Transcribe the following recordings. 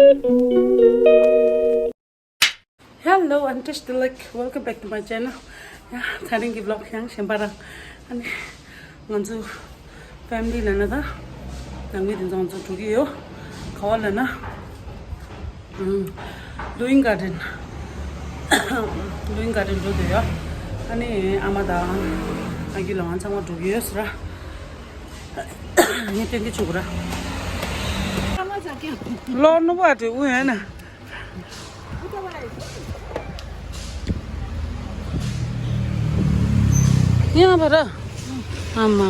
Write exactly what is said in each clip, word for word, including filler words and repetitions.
Hello, I'm Tish Tilak. Welcome back to my channel. Yeah, ད་རིང་གི་vlog ཡང་གཞན་པ་རང་། ཨ་ནི་ང་ཚོ་family ལབ་ན་ད་ནང་མི་དེ་ཚོ་ང་ཚོ་འགྲོ་གི་ཡོད། ག་བ་ལབ་ན། ཨུམ། Lowing Garden. Lowing Garden འགྲོ་འདོད་ཡོད། ཨ་ནི་ཨ་མ་དང་ཨ་ཁུ་ལགས་ང་ཚང་མ་འགྲོ་གི་ཡོད་ཟེར། ངས་སྟོན་གྱི་བཅུག་ར། ལོ་ནུ་བ་དེ་དབུ་ཡོད་ན། ཡང་བ་ར། ཨ་མ།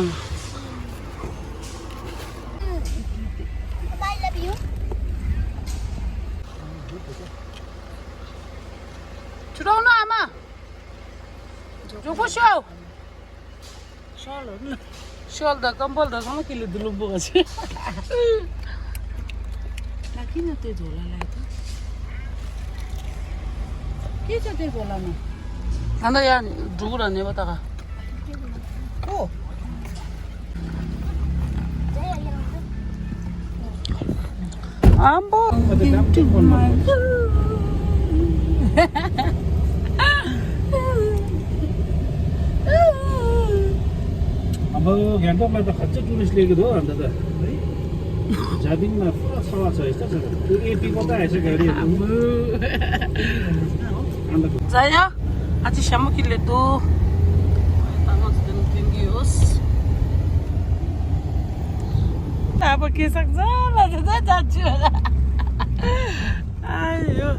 ཁྱོད་རང་ནོ་ཨ་མ། མགྱོགས་པོ་ཤོག་ཤོག་ལ་ནི། ཤོག་དང་ཀམ་པོལ་དང་ཚང་མ་ཁྱེར་ལ་འདི་ལོ་འབུ་ག་ཆེ། ད་ཁྱི་ན་དེ་རྫོགས་ལ་ལ་ཡ་ད། ཁྱི་ཆ་དེ་རྫོགས་ལ་ན། ད་ད་ཡ་འགྲུག་ར་ནེ་བ་ད་ག་ཨོ། ཨམ་བོ། ཨམ་བོ་རྒན་ཏོག་མེད་པ་ཁ་ཆེ་ཀྲུ་ནིས་ལེགས་འདུག་ཨ་འདི་ད། ཇ་དིང་ན་ཕུ་ལ་ཚ་བ་ཚ་ཡི་ས་ཚ་ཁུ་ཨེ་པི་ཀོ་ཏ་ཡ་ཆ་ག་རེ་ཨམ་བོ། ཨ་འདི། ཛ་ཡ། ཨ་ཅེ་ཞྭ་མོ་ཁྱེར་ལེ་འདུག་ད་ང་ཚོ་དེ་ནས་ཐོན་གྱི་ཡོད། ད་བ་ཁེ་སང་ཛ་ལ་ཛ་ཛ་ཛ་ཅུ་ལ། ཨ་ཡོ།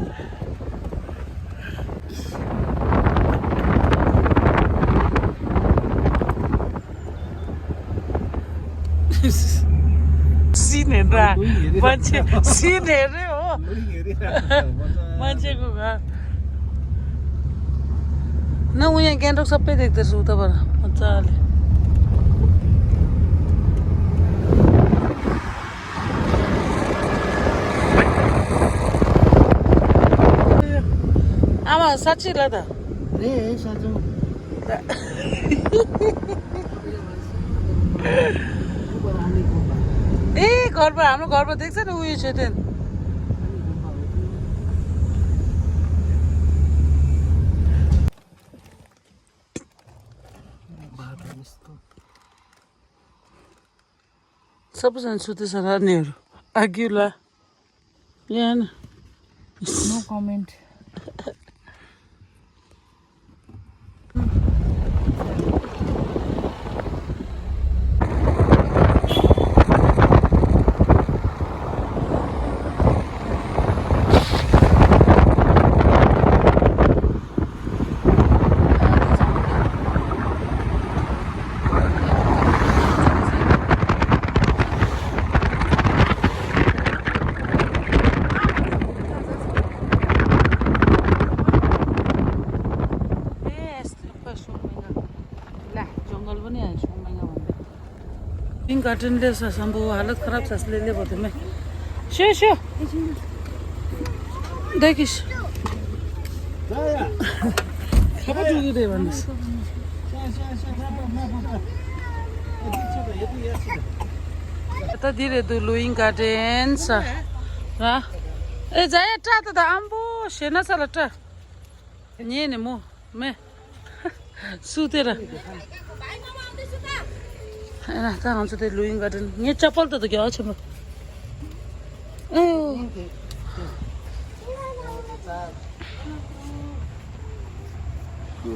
སི་ནས་ར། མ་ཆེ་སི་ནས་རེ་འོ། མ་ཆེ་གུ་ག་ན་འུ་ཡང་རྒན་གྲོགས་ས་དཔེ་དེག་དེ་སུ་ད་བར་མ་ཙ་ལེ། ཨ་མ་ས་ཆི་ལ་ད། རེད་ཤ་ཚོ། ད། ཨེ་གོར་པ་ཨ་མ་གོར་པ་དེག་ས་ནི་འུ་ཡི་ཆོས་དོན། ས་བུ་སན་སུ་དེ་ས་ར་ནེ་རུ། ཨ་གུ་ལ། ཡན། No comment. Lowing Garden ལས་ས་སམ་བུ་ཧ་ལ་ཁ་རབ་ས་སི་ལེ་ལེ་བོ་དེ་མེ། ཤོ་ཤོ། འདི་གིས། ཁ་པ་འགྲོ་གི་རེད་བ་ནི། ད་འདི་རེད་འདུག Lowing Garden ས། ར། ཨེ་ཛ་ཡ་སྐྲ་ད་ད་ཨམ་བོ་ཞེ་ན་ས་ལ་སྐྲ། ཉེ་ནི་མོ། མེ། སུ་དེ་ར། ཨ་ན་ད་ང་ཚོ་དེ་Lowing Garden ངའི་ཅ་པལ་ད་དུ་རྒྱ་ཆེན་པོ། ཨེ།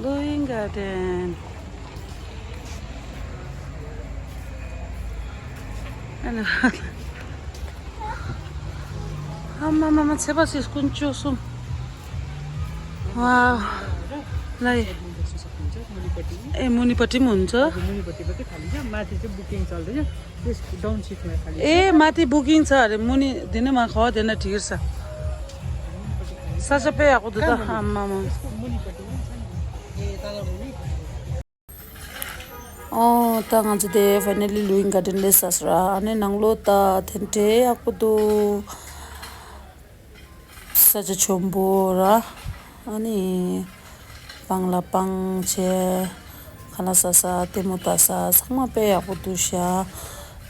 Lowing Garden. ཨ་ན། ཨ་མ་མ་མ་ཚེ་བ་སི་དཀོན་མཆོག་གསུམ། ཝའོ། ལའི། ए मुनिपट्टि पनि हुन्छ। मुनिपट्टिबाट खाली छ, माथि चाहिँ बुकिङ चल्दैछ। त्यस डाउन सिटमा खाली छ। ए माथि बुकिङ छ अरे मुनि दिने मा खवा देना ठिक छ। साँच्चै आएको त आम्मामा। ए तल मुनि। ཨོ་ད་ང་ཚོ་དེ་finally Lowing Garden ལས་ས་སི་ར། ཨ་ནི་ནང་ལོ་ད་དེ་འདྲའི་ཡག་པོ་འདུག་ས་ཆ་ཆེན་པོ་ར། ཨ་ནི་སྤང་ལ་སྤང་བྱས། ཁ་ལག་ཟ་ས་ལྟད་མོ་ལྟ་ས་ཚང་མ་དཔེ་ཡག་པོ་འདུག་ཤག་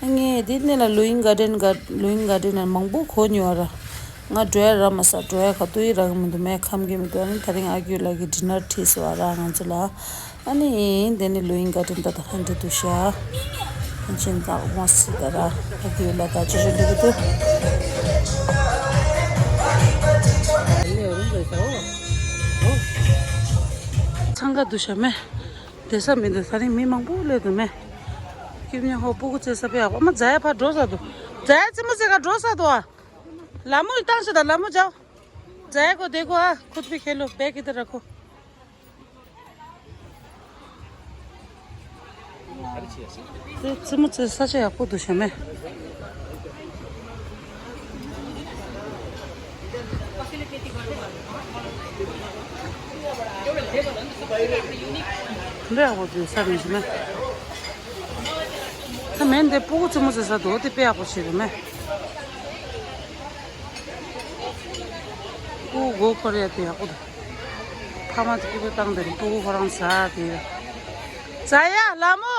ངས་འདི་ནས་ལ་Lowing Garden ག Lowing Garden ནས་མང་པོ་གོ་མྱོང་བ་ར། ང་འགྲོ་ཡ་རག་མ་སོང་། འགྲོ་ཡ་ག་དུས་ཡིན་རག་གི་མི་འདུག་མེ་ཁམ་གི་མི་འདུག་ཨ་ནི་དེ་རིང་ཨ་ཁུ་ལགས་ཀྱིས་ཌི་ནར་ཁྲིད་སོང་བ་ར་ང་ཚོ་ལ། ཨ་ནི་དེ་ནི་ལོ་ཡིན་ག་དྲིན་ད་ད་ཧན་དྲི་འདུག་ཤག་ཕན་ཆད་ད་དབང་སྲིད་ད་ར་ཨ་ཁུ་ལ་ད་ཅི་ཞིག་འདུག་གི་འདུག་འཚང་ཁ་འདུག་ཤག་མེ། བསྡད་ས་མི་འདུག་ད་རིང་མི་མང་པོ་སླེབས་འདུག་མེ། ཁྱིམ་ཉེ་ཧོ་སྤུ་གུ་རྩེ་ས་པའི་ཨ་མ་རྫ་ཡ་ཕར་འགྲོ་ས་འདུག་རྫ་ཡ་རྩེད་མོ་རྩེ་ག་འགྲོ་ས་འདུག་ཨ། ལ་མོ་ཡི་བཏང་ཤོག་ད་ལ་མོ་འཇའ། རྫ་ཡ་གོ་བསྡད་གོ་ཨ་ཁུ་ཐུ་པི་ཁེ་ལོ་བེ་ཀི་ཏི་ར་ཁོ། རྩེད་རྩེད་མོ་རྩེ་ས་ཆ་ཡག་པོ་འདུག་ཤག་མེ། འདི་ཡག་པོ་འདུག་ས་རིན་ཞིག་མེ། ད་མེ་འདི་སྤུ་གུ་རྩེད་མོ་རྩེ་ས་འདུག་དེ་དཔེ་ཡག་པོ་བྱེད་རེད་མེ། སྤུ་གུ་མགོ་འཁོར་ཡ་དེ་ཡག་པོ་འདུག་ཕ་མ་དེ་སྐྱིད་པོ་བཏང་དེ་རིང་སྤུ་གུ་ཁོ་རང་ཟ་དེ། ཛ་ཡ་ལ་མོ།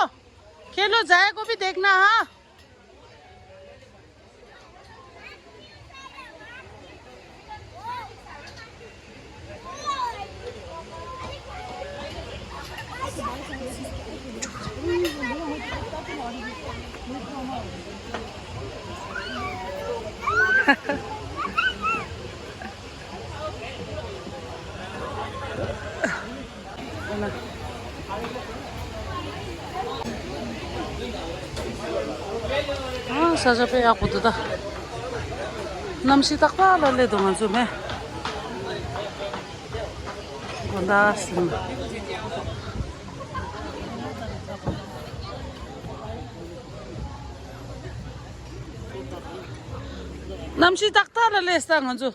ཁེ་ལོ་ཛ་ཡ་ཀོ་ཕི་དེག་ན་ཧ། ཨ་ས་ཆ་དཔེ་ཡག་པོ་འདུག་ད། གནམ་གཤིས་ཏག་ཏག་ལ་སླེབས་འདུག་ང་ཚོ་མེ། དགོང་དག་ཟིན། གནམ་གཤིས་ཏག་ཏག་ལ་སླེབས་ས་ང་ཚོ།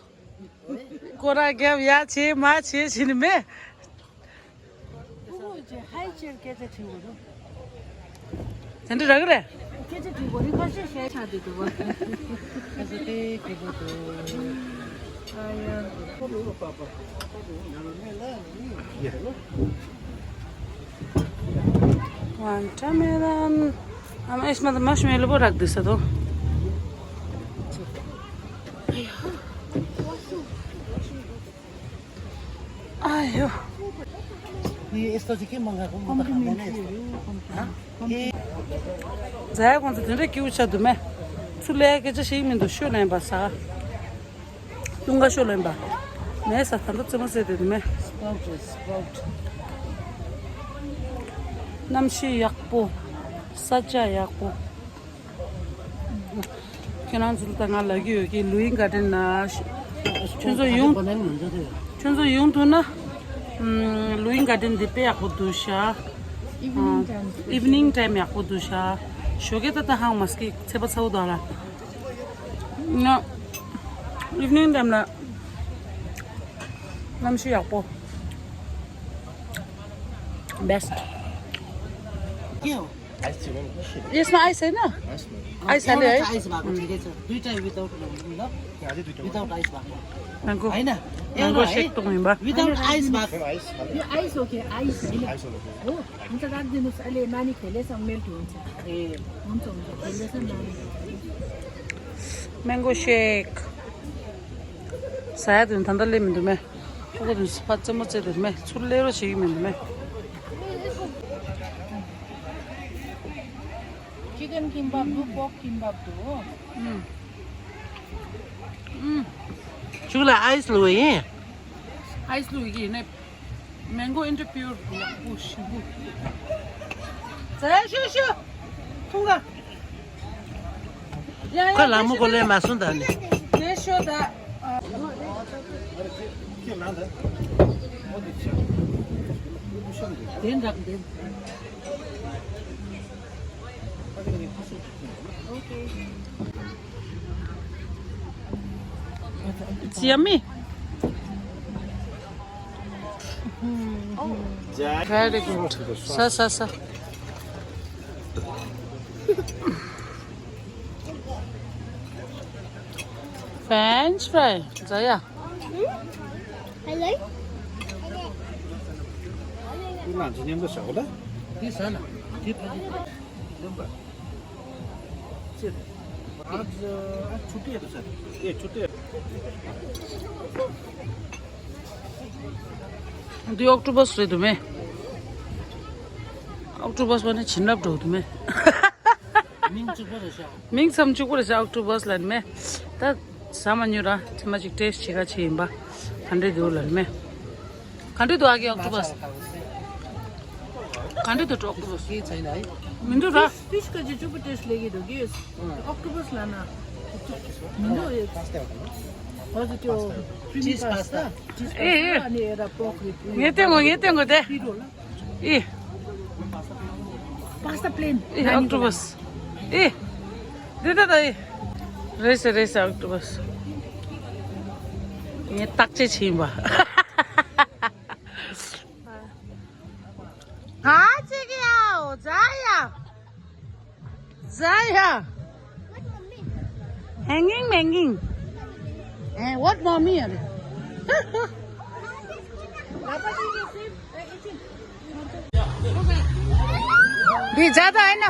སྐོར་ར་རྒྱབ་ཡ་བྱེད་མ་བྱེད་བྱེད་ནི་མེད། དེ་འདྲ་རག་གི་རེད། Watermelon. Ama es más más me lo por acto. आयो। ये यस्तो चाहिँ के मगाएको म त खाँदैन यस्तो। हाँ? ए। ཛ་ཡ་ཁོང་ཚོ་དེ་འདྲ་སྐྱིད་པོ་ཆགས་འདུག་མེ། ཚུར་ལས་སྐད་ཆ་ཞིག་མི་འདུག་ཤོད་ལེན་པ་ས། ལྟུང་ཁ་ཤོད་ལེན་པ། མེ་ས་ད་ལྟ་རྩེད་མོ་རྩེ་དེ་འདུག་མེ། སྤྲོ་སྤྲོ། གནམ་གཤིས་ཡག་པོ། ས་ཆ་ཡག་པོ། ཁྱེད་རང་ཚོ་ལ་ད་ང་ལབ་ཀྱི་ཡོད་ཀི་ལུའི་ག་ཌེན་ན། ཁྱོད་ཚོ་ཡོང་། ཁྱོད་ཚོ་ཡོང་ཐུབ་ན། ཨམ། ལུའི་ག་ཌེན་འདི་དཔེ་ཡག་པོ་འདུག་ཤག Evening time. Evening time ཡག་པོ་འདུག་ཤག་ཞོགས་ཀས་ད་ལྟ་ཧང་མ་སྐྱིད་ཚད་པ་ཚ་བོ་དང་ལ། ན། Evening time ལ། གནམ་གཤིས་ཡག་པོ། Best. के हो? आइस चाहिँ हो नि। यसमा आइस होइन? आइस हाल्यो है? आइस भएको ठिकै छ। दुईटा विदाउट ल। विदाउट आइस भएको। म्याङ्गो। होइन? म्याङ्गो सेक त हुँदैन बा। विदाउट आइस भएको। यो आइस हो कि आइस होइन? हो। हुन्छ, राखिदिनुहोस्, अहिले नानी खेलेछ, मेल्ट हुन्छ। ए। हुन्छ, हुन्छ, खेल्दैछ नानी। म्याङ्गो सेक। सायद हुन थान्दा ले मिन्दु मे। को को दिन स्पात चाहिँ म चाहिँ दिन मे। छुल्ले र छि मिन्दु मे। चिकन किम्बाप दु, पोर्क किम्बाप दु हो। ཅུག་ལ་ཨའིས་ལུ་ཡིན། ཨའིས་ལུ་ཡིན་ནས། མེང་གོ་ཨིན་ཏྲ་པིའུར་ཡག་པོ་ཞིམ་པོ། ཛ་ཡ་ཤོ་ཤོ། ཐུང་ག་ཡ་ཡ། ཁ་ལ་མོ་གོ་ལེ་མ་སོང་ད་ནི། དེ་ཤོ་ད། དེ་འདྲ་དེ། It's yummy. Very good. ས་ས་ས། French fry. ཛ་ཡ། Hello. ཁྱེད་རང་ཚོ་མཉམ་དུ་བཞག་གོ་ད། དེ་ཟ་ན། དེ་ཕ་གི་ལུམ་པ། ཅེ། आज, आज छुट्टी है तो सर, ये छुट्टी है। འདི་ཨོག་ཊོ་པས་རེད་འདུག་མེ། ཨོག་ཊོ་པས་པ་ནི་བྱིན་རླབས་འགྲོ་འདུག་མེ། མིང་གཅིག་པ་རེད་ཤག་མིང་ཙམ་གཅིག་པ་རེད་ཤག་ཨོག་ཊོ་པས་ལབ་ནི་མེ། ད་ཟ་མ་མྱོང་ར་ཐེངས་མ་གཅིག་ཊེ་སི་ཊི་བྱེད་ག་ཆེ་ཡིན་པ། ག་འདྲས་འདུག་ལབ་ནི་མེ། ག་འདྲས་འདུག་ཨ་ཀའི་ཨོག་ཊོ་པས། ག་འདྲས་འདུག་ཨོག་ཊོ་པས། མི་འདུག་ར། ཕིཤ་ག་ཅིག་གཅིག་པ་ཊེ་སི་ཊི་ལེགས་ཀྱི་འདུག་གི། ཨོག་ཊོ་པས་ལབ་ན། མི་འདུག་ཨེ། ཁོ་ཚོ་ཀྱོ་ཁྲི་མི་པཱ་སྟ། ཨེ་ཨེ། ཨ་ནི་ཨེ་ར་པོག་རི་པུ། ངས་བསྟན་གོ་ངས་བསྟན་གོ་དེ། ཨེ། པཱ་སྟ་པི་ལེན། ཨེ་ཨོག་ཊོ་པས། ཨེ། འདི་ད་ད་ཨེ། རེད་ཟེར་རེད་ཟེར་ཨོག་ཊོ་པས། ངས་བརྟག་དཔྱད་བྱས་ཡིན་པ། ཧ་ཅིག་ཡ་ཛ་ཡ། ཛ་ཡ། Hanging, hanging. Eh, what mommy are? འདི་ཛ་ད་ཨེ་ན།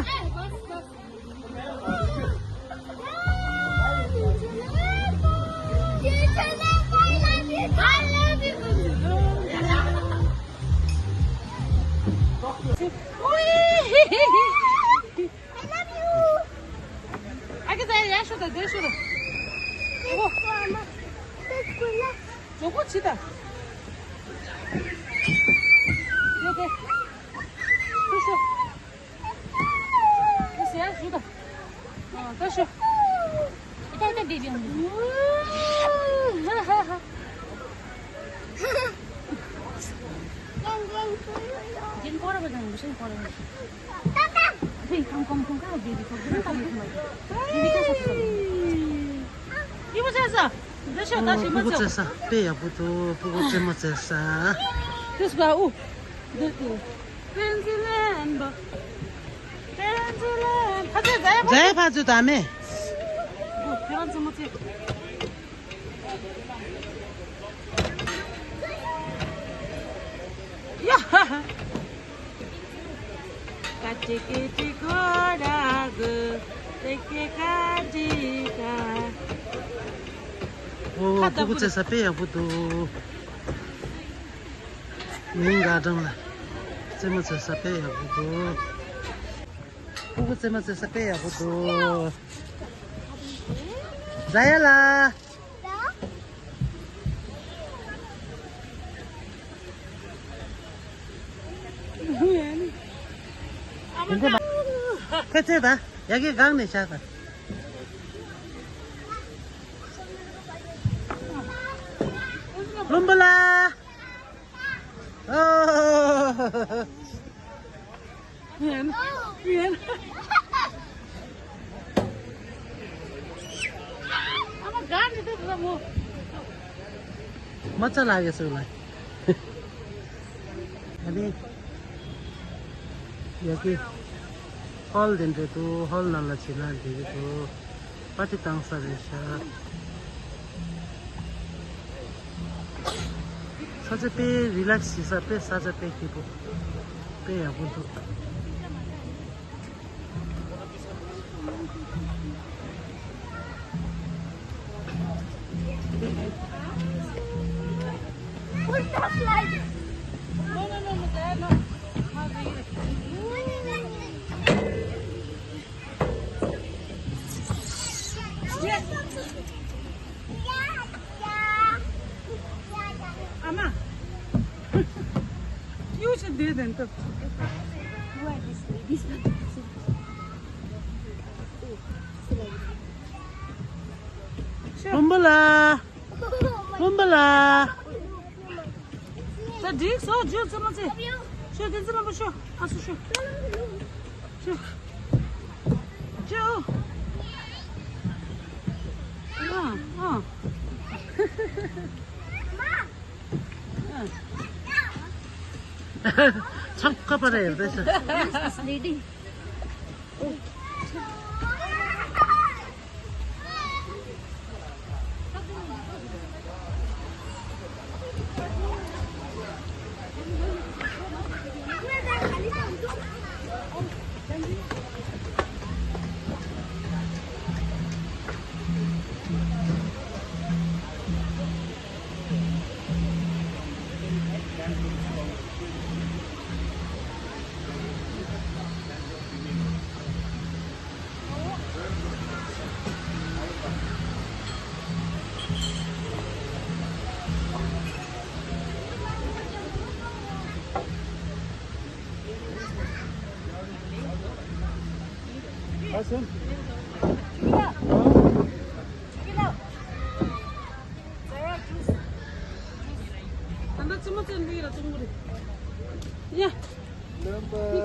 I love you. ཨ་ཀི་ཟ་ཡ་ཡ་ཤོད་དང་དེ་ཤོད་དང་། ཨོ། ཇོ་བོ་ཇི་ལྟ། ཡོ་གེ། ཤོད་ཤོད། ཨ་ཟ་ཡ་ཤོད་དང་། ཨ་ད་ཤོད། ད་ད་དེ་དེ། ཇིན་ཀོ་ར་བ་དང་ཞིན་ཀོ་ར་བ། ཨོ། ཕྲུ་གུ་བཙས་ས་དཔེ་ཡག་པོ་འདུག་ཕྲུ་གུ་རྩེད་མོ་རྩེ་ས། ཛའི་ཕ་ཚོད་ད་མེ། ཡ། ཀ་ཅི་ཀི་ཅི་གོ་ར་གུ། ཏེ་ཀེ་ཀ་ཏི་ཀ། ཨོ། ཕྲུ་གུ་རྩེ་ས་དཔེ་ཡག་པོ་འདུག་མིང་ག་གྲངས་ལ། རྩེད་མོ་རྩེ་ས་དཔེ་ཡག་པོ་འདུག་ཕྲུ་གུ་རྩེད་མོ་རྩེ་ས་དཔེ་ཡག་པོ་འདུག་ཛ་ཡ་ལ། ཁོ་ཚོས་ད་ཡ་གི་སྒང་ནས་བཞག་ད། ལྷུན་པོ་ལ། ཨོ། ཡན། ཡན། ཨ་མ་ག་འདི་དུ་ལ་མོ། མ་ཚ་ལ་གེ་སུ་ལ། ཨ་ནི། ཡ་གི། ཧོལ་དེ་འདྲ་འདུག་ཧོལ་ནང་ལ་ཕྱིན་ན་འགྲིག་གི་འདུག་པར་ཊི་བཏང་ས་རེད་ཤག་ས་ཆ་དཔེ་རི་ལེགས་བྱེད་ས། དཔེ་ས་ཆ་དཔེ་སྐྱིད་པོ། དཔེ་ཡག་པོ་འདུག་ཨ་མ། You should do it and cook. Why this way? This one. ལྷུན་པོ་ལ། ལྷུན་པོ་ལ། ད་འགྲིག་སོང་། ཇོ་རྩེད་མོ་རྩེ། ཤོ་དེ་རྩེད་མོ་པོ་ཤོ། ཨ་སུ་ཤོ། ཤོ། ཇོ། ཨ་ཨ། ཆབ་ཁ་པར་ཡོད་པས་ཤོ། This lady. ད་ལྟ་ཅི་མ་ཅན་འདི་ལ་ཙོང་གི་རེད། ཡ། ལོན་པ། ཀི་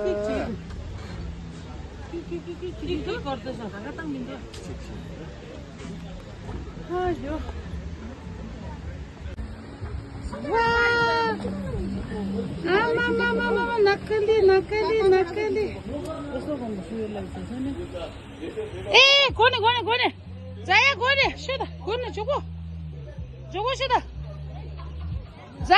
ཀི་ཀི། ཀི་ཀི་ཀི་ཀི་ཀི་ཀོར་ཏེ་ས་ག་ག་ཏང་མི་འདུག་ཧ་ཡོ། ཨ་མ་མ་མ་མ་མ། ནག་ལི་ནག་ལི་ནག་ལི། ཨེ། གོ་ནི་གོ་ནི་གོ་ནི། ཛ་ཡ་གོ་ནི་ཤི་ད། གོ་ནི་ཇོ་གོ། ཇོ་གོ་ཤི་ད། ཛ་ཡ།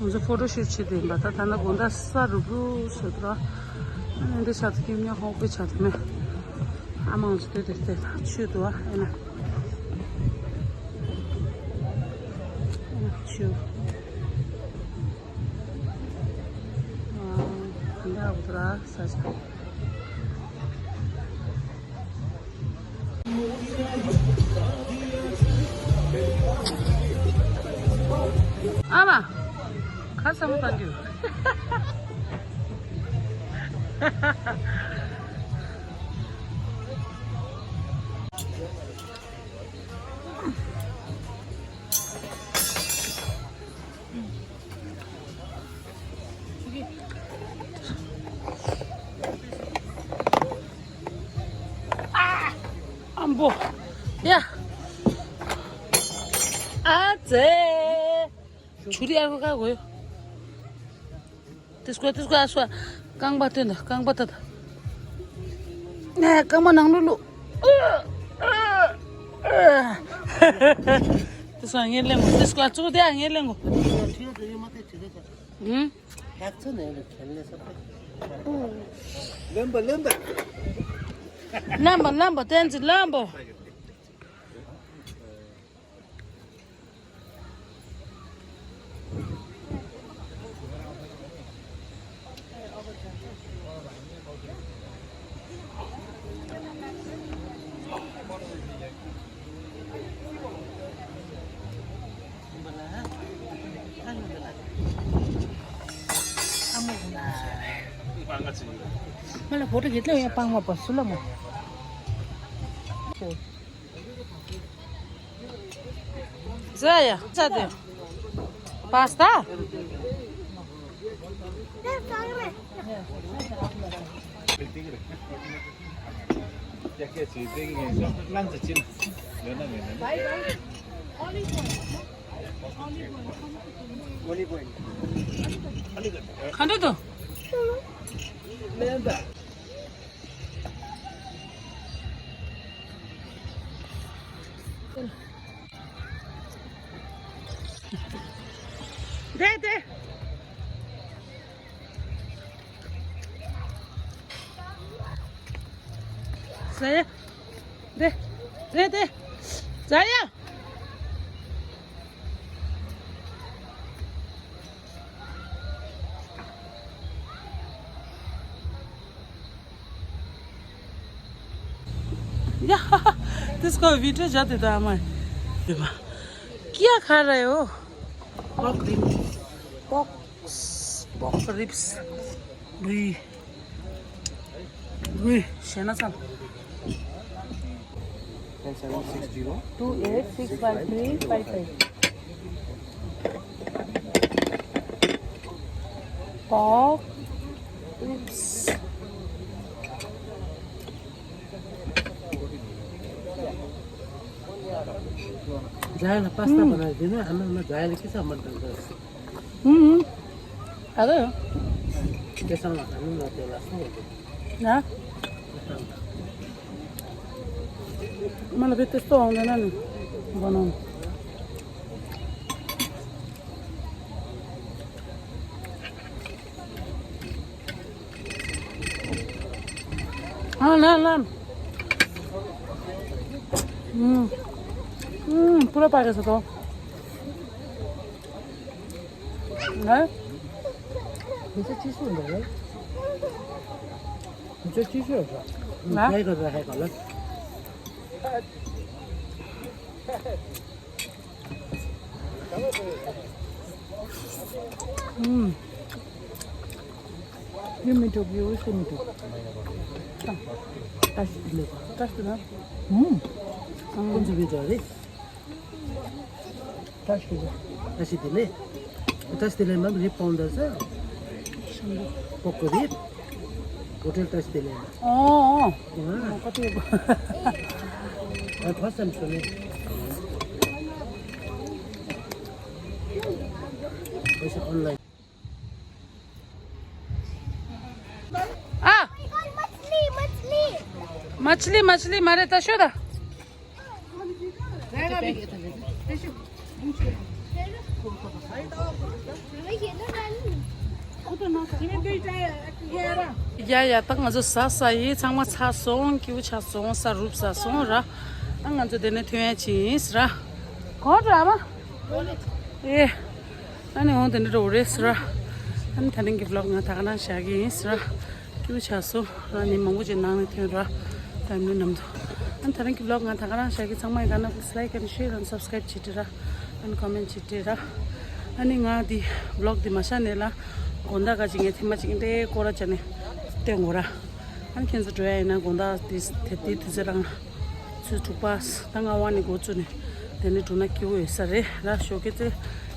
ང་ཚོ་ཕོ་ཊོ་ཤུཊ་བྱེད་དེ་ཡིན་པ། ད་ད་ན་དགོང་དག་ས་རུབ་རུབ་བྱེད་དོ། ཨ་ནི་འདི་ཆ་དུ་ཀིམ་ཉ་ཧོང་པེ་ཆ་དུ་མེ། ཨ་མ་ང་ཚོ་ལྟོས་དེ་ལྟས་ན་ཆུ་དུ་ཨ་ཨེ་ན། ཨེ་ན་ཆུ། ཨ། འདི་ཨ་བུ་དུ་ར་ས་ཆ། ཨ་མ། ཁ་ས་མོ་བཏང་རྒྱུ། ཨ་མ་པོ། ཡ། ཨ་ཙེ། ཆུ་རི་ཨ་རོ་ཁ་གོ་ཡོ། ཏི་སྐོ་ཏི་སྐོ་ཨ་སོ། རྐང་པ་སྟོན་ད། རྐང་པ་ད་ད། ནས་རྐང་པ་ནང་ལོ་ལོ། ཏི་སྐོ་ངས་ལེན་གོ། ཏི་སྐོ་ཨ་ཙུ་དེ་ཨ་ངས་ལེན་གོ། ཧུམ། ལོན་པ་ལོན་པ། ལོན་པ་ལོན་པ་བསྟན་འཛིན་ལོན་པ། མ་ལ་བོ་ཏོ་གི་ལ་ཡ་སྤང་མ་པ་སུ་ལ་མོ། ཟ་ཡ་ཟ་དེ། པཱ་སི་ཏཱ། ག་འདྲ་འདུག་དེ་དེ། ཟ་ཡ། དེ། དེ་དེ། ཟ་ཡ། ཡ། དེ་སྐོར་བི་ཌིའོ་བྱ་དེ་ད་མ། ཡོད་མ། ཀྱ་ཁ་ར་ཡོ། པོག་རིབ་སི། པོག་པོག་རིབ་སི། རུས། རུས་ཞེ་ན་ཚང་། Seven six zero two eight six five three five five. Pork ribs. ཛ་ཡ་ལ་པཱ་སི་ཏཱ་བ་ན་དེ་ནས་ཨ་མ་མ་ཛ་ཡ་ལ་ཁི་ས་མ་འདང་འདང་། ཨུམ། ཨ་རེ། སྐལ་བཟང་ལ་ཨ་ནུ་ལ་དེ་ལ་སོང་བ་འདུག་ན། མ་ལ་བི་ཏི་སྟོང་འདི་ན་ནི་བོ་ནོ། ཨ་ལ་ལ། ཨུམ། ཨུམ། པུ་ར་པ་གེ་ས་ཏོ། ང་། ཁྱོད་ཅི་ཞུ་འདུག་ཁྱོད་ཅི་ཞུ་འདུག་ང་། ཧེ་ག་ར་ཧེ་ག་ལ། ཨུམ། ཡོད་མི་འགྲོ་གི་ཡོད་ཤེས་མི་འགྲོ། ཏ་ཤི་ལེ། ཏ་ཤི་ན། ཧུམ། ཀུན་ཚུ་བི་ཏོ་རེ། ཏ་ཤི་ལེ། ཏ་ཤི་ལེ་ལེ། ཏ་ཤི་ལེ་ལེ་མམ་རི་པོན་ད་ས། པོ་ཀོ་རི། ཧོ་ཊེལ་ཏ་ཤི་ལེ་ལེ། ཨོ་ཨོ། ཡ། ཨོ་ཀ་ཏི་ཡོད། ཨ་ཁ་སམ་སོ་ནེ། ཁ་སམ་ཨོན་ལ་ཡིན། ཨ། མཆི་ལི་མཆི་ལི་མ་རེད་ད་ཤོད་ད། ཡ་ཡ་ད་ང་ཚོ་ཟ་ཟ་ཡིན། ཚང་མ་ཚར་སོང་། སྐྱིད་པོ་ཆགས་སོང་། ས་རུབ་ཟ་སོང་ར། ཨ་ང་ཚོ་དེ་ནས་ཐོན་ཡ་ཅིག་ཡིན་ཟེར་ར། གོ་འགྲོ་ཨ་མ། ཨེ། ཨ་ནི་འོང་དེ་འདྲ་འགྲོ་རེད་ཟེར་ར། ཨ་ནི་ད་རིང་གི་བི་ལོག་ང་ད་ག་རང་བཞག་གི་ཡིན་ཟེར་ར། སྐྱིད་པོ་ཆགས་སོང་། ཨ་ནི་མང་པོ་ཅིག་ནང་ནས་ཐོན་ར། ད་མི་ནམ་དུ། ཨ་ནི་ད་རིང་གི་བི་ལོག་ང་ད་ག་རང་བཞག་གི། ཚང་མ་ཡིན་ག་ན་please like and share and subscribe བྱེད་དྲི་ར། ཨ་ནི་comment བྱེད་དྲི་ར། ཨ་ནི་ང་འདི་བི་ལོག་འདི་མ་བཞག་ནས་ལ། དགོང་དག་ག་ཅིག་ངས་ཐེངས་མ་གཅིག་འདྲའི་སྐོར་ར་བྱས་ནས་སྟོན་དགོས་ར། ཨ་ནི་ཁྱེད་ཚོ་འགྲོ་ཡ་ཡིན་ན་དགོང་དག་དེ་དེ་དུས་ཚོད་རང་ཚོད་དྲུག་པ་ད་ང་དབང་ནས་འགོ་བཙུགས་ནས་དེ་ནས་འགྲོ་ན་སྐྱིད་པོ་ཡོད་ས་རེད་ར། ཞོགས་ཀས་ཚེ་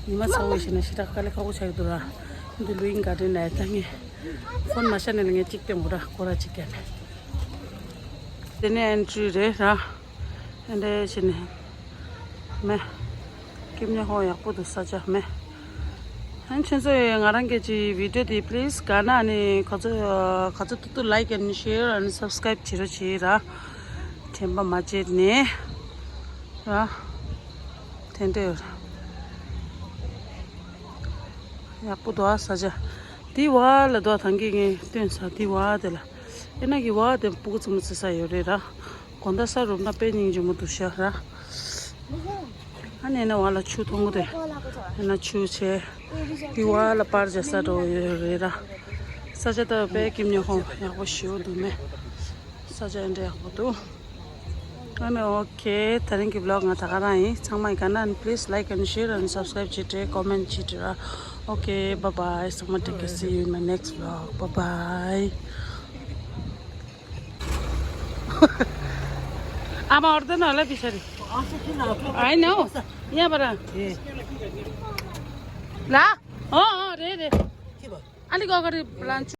ཉི་མ་ཚ་བོ་ཡོད་ཤེས་ན་ཞེ་དྲག་དཀའ་ལས་ཁག་པོ་ཆགས་ཀྱི་འདུག་ར། འདི་ལུ་ཡིན་ག་དྲན་ལ་ད་ངས་ཕོན་མ་ཤར་ནས་ལ་ངས་གཅིག་སྟོན་དགོས་ར། སྐོར་ར་གཅིག་བརྒྱབ་ནས། དེ་ནས་ཨེན་ཊི་རི་རེད་ར། ཨེ་འདྲ་བྱས་ནས་མེ། ཀིམ་ཉོ་ཧོ་ཡག་པོ་འདུག་ས་ཆ་མེ། ཨ་ཁྱེད་ཚོས་ང་རང་གི་ཅི་བི་ཌི་ཡོ་དེ་please ག་ན་ནི་ག་ཚོད་ག་ཚོད་ཏུ་ཏུ་like and share and subscribe བྱེད་རོགས་བྱེད་ར། དྲན་པ་མ་བརྗེད་ནས་ར། དེ་འདྲ་ཡག་པོ་འདུག་ས་ཆ། དེ་བ་ལ་འདུག་ཐང་གི་ངས་སྟོན་ས་དེ་བ་དེ་ལ། ཨེ་ན་གི་བ་དེ་སྤུ་གུ་ཙམ་ཙི་ས་ཡོད་རེད་ར། དགོང་དག་ས་རུབ་ན་དཔེ་སྙིང་རྗེ་མོ་འདུག་ཤག་ར། ཨ་ནེ་ན་བ་ལ་ཆུ་མཐོང་གི་དེ། ཨེ་ན་ཆུ་ཆེ། དེ་བ་ལ་པར་བྱ་ས་འགྲོ་ཡོད་རེད་ར། ས་ཆ་ད་དཔེ་ཀིམ་ཉོ་ཧོ་ཡག་པོ་ཞེ་པོ་འདུག་མེ། ས་ཆ་ཨེ་འདྲ་ཡག་པོ་འདུག་ཨ་ནི་ཨོ་ཁེ། ད་རིང་གི་བི་ལོག་ང་ད་ག་རང་ཡིན། ཚང་མ་ཡིན་ག་ན་please like and share and subscribe བྱེད་དྲི། comment བྱེད་དྲི་ར། Okay, bye bye. ཚང་མ་take care. See you in my next vlog. Bye bye. ཨ་མ་ཨོར་དེ་ན་ལ་བི་ཤ་རི། I know. ཡ་པ་ར། ལ། ཨོ་ཨོ་རེད་རེད། ཨ་ལི་གོ་ག་རི་པླན།